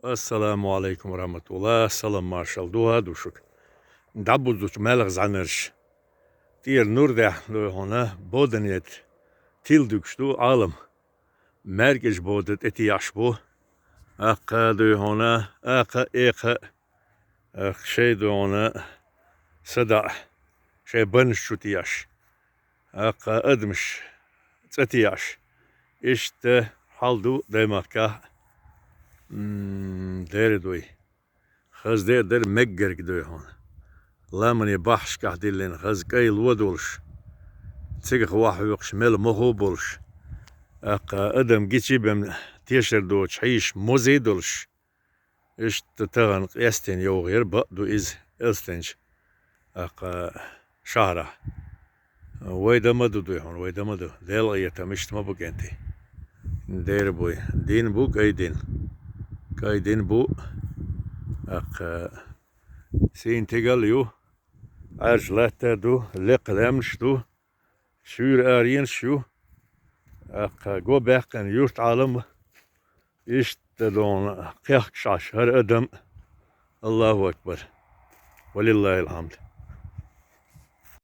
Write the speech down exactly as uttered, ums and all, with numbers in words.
Ассаламу Ӏалайкум ва рахьматуллахӀ. Салам-маршал дугӀа ду шуга. ДӀабузучу маьлха зӀанарш. ТӀера нур даьхна дуй хьуна, бодане тила дуьгуш ду Ӏалам. МаьркӀаж бода тӀетеӀаш бу. Аккха дуй хьуна, акха, экха, акха шай дуй хьуна, садаӀа, шай баннаш чу теӀаш. Аккха адамаш цӀа теӀаш. Иштта хьал ду даймахкахь, м, дера дуй. Хаза де а дара меггарг дуй хьуна. Ламане бахьашкахь диллина, хаза кӀай ло долуш. Цигахь вахьа хьоькхуш мел мохо болуш. Аккха адам гичи бен тешар доцуш хьийш мозе долуш. Иштта тахана къестина йогӀу яра бакъ ду иза, элстенча. Аккха шахьарахь. Вай дан ма ду дуй хьуна, вай дан ма ду. Делан къетам иштта ма бу кӀентий. Дера буй. Дин бу, кӀай дин. КӀай дин бу. Аккха сийна тигал ю. Ӏаьржа латта ду, лекха лаьмнаш ду. Шуьйра аренаш ю. Аккха го баьккхина юрт Ӏалам. Иштта дона кхехкаш Ӏаш хӀара адам. Аллаху акбар. Валиллахил хьамд.